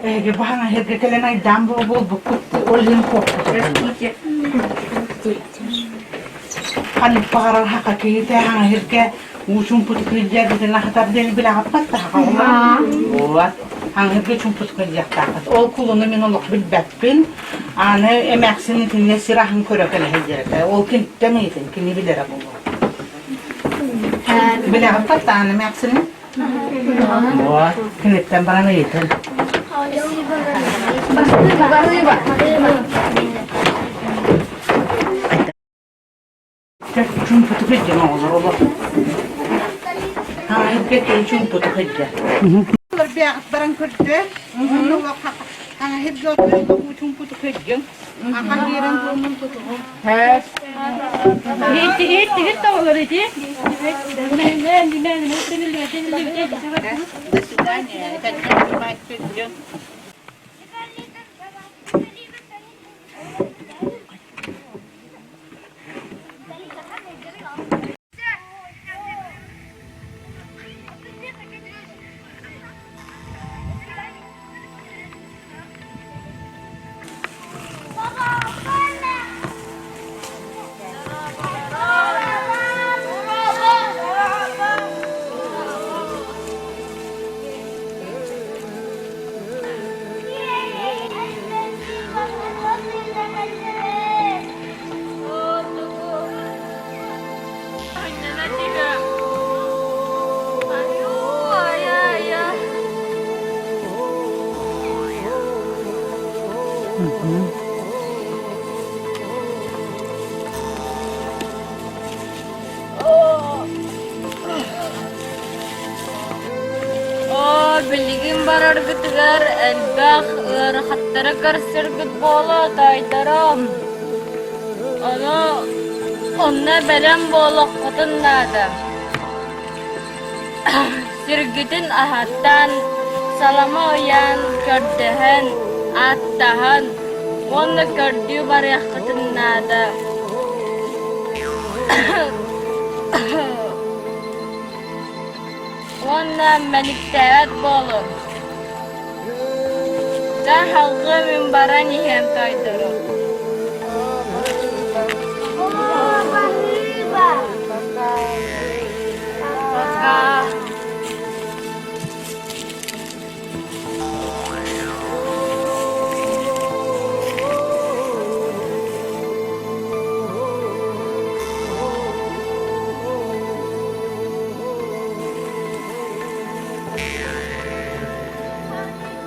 Эһиги баһаҥа сиргэ кэлэн айдаан буолбуккут ол иһин куоппут. Ханнык баҕарар хака киһитэ хаҥа сиргэ уу чумпуту кыылдьар ахатар диэн билэҕиппат да хаҕалар. Вот. Хаҥырга чумпуту кыылдьахтааххыт. Ол кулуну мин олох билбэппин. Аны эмээхсин итиннэ сир аһын көрө кэлэ сылдьар этэ. Ол киниттэн ыйытын, кини билэрэ буолуо. Билэҕиппат да аны эмээхсини? Вот. Киниттэн баран ыйытын. Барыба. Чуумпутук илдьэн оҕолор олох. Хаҥаһырга киһи чуумпутук илдьэ. Бэҕит баран көрдө. Хаҥаһырга чуумпутук илдьэн. Ахан биэрэн туомун тутуһун. Иһиттигит оҕолор ити. До свидания. Оо, билигин бараргытыгар элбэх ыарахаттары көрсөргүт буолуо, тоойдорум. Ону онно бэлэм буолуоххутун наада. Сиргитин аһатан, салама ыйаан, көрдөһөн, ааттаһан уонна көрдүү барыаххытын наада. Уонна мэниктээбэт буолуҥ. Дьэ, салгыы мин баран иһиэм тойдорум. Пока.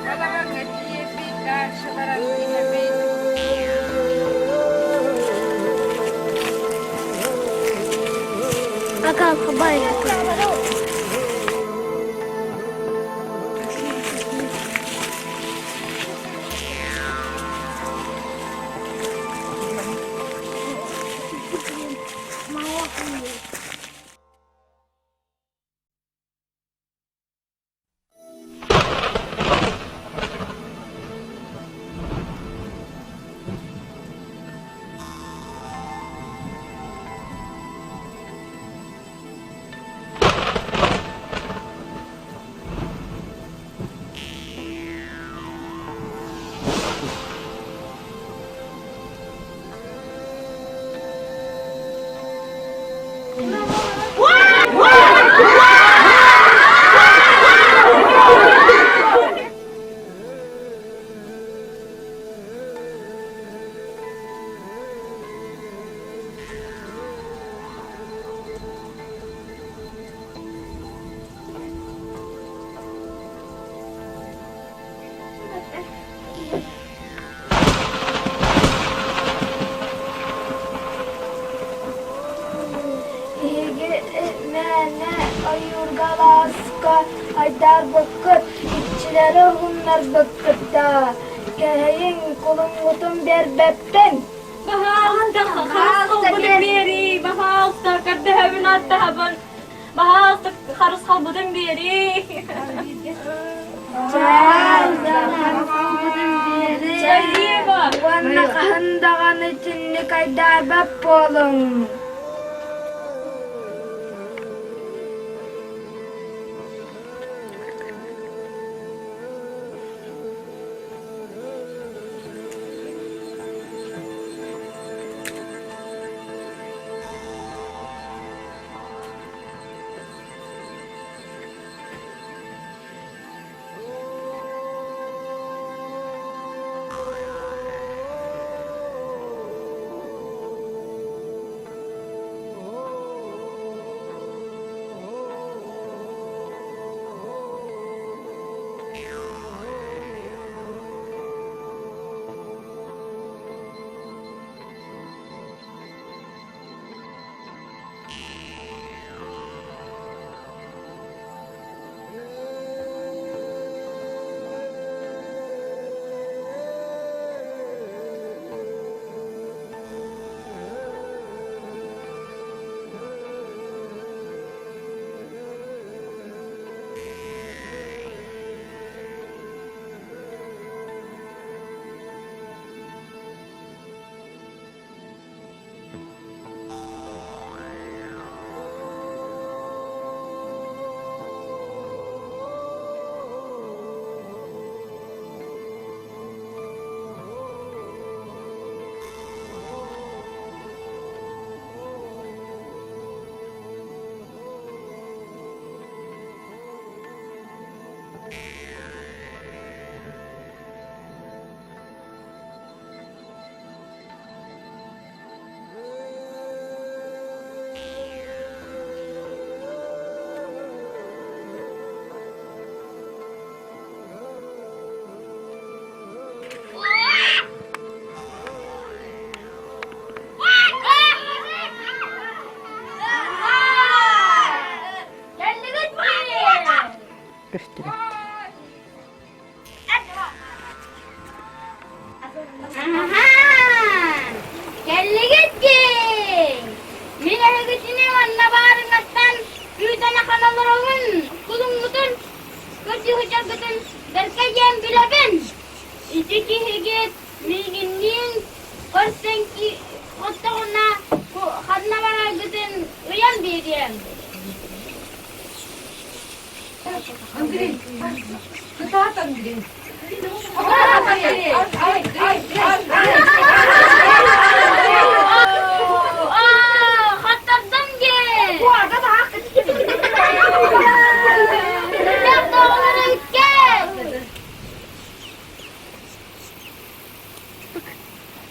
Балаҕаҥҥа тиийэбит, дальше баран иһэбит. Эһиги мээнэ ойуурга алааска айдаарбыккыт, иччилэри уһуннарбыккыт даа, кэһэйиҥ, кулуҥҥутун биэрбэппин. Баһаалыста, харысхалбытын биэрии, баһаалыста, көрдөһөбүн аттаһабын, баһаалыста, харысхалбытын биэрии. Спасибо. Уонна хаһан даҕаны итинник айдаарбат буолуҥ. Көстүбэт. Кэллигит дии! Мин эһигитини манна баарыҥаттан күүтэн ахан олоробун, кулуҥҥутун, көрдүһүчаргытын бэркэ диэн билэбин. Ити киһигит миигинниин көрсөн оттоҕуна ханна бараргытын ыйан биэриэм. Андрей, кытаат Андрей. Хаттардым дии!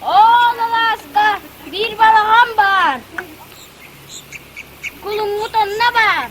Ол алааска биир балаҕан баар. Кулуҥҥут онно баар.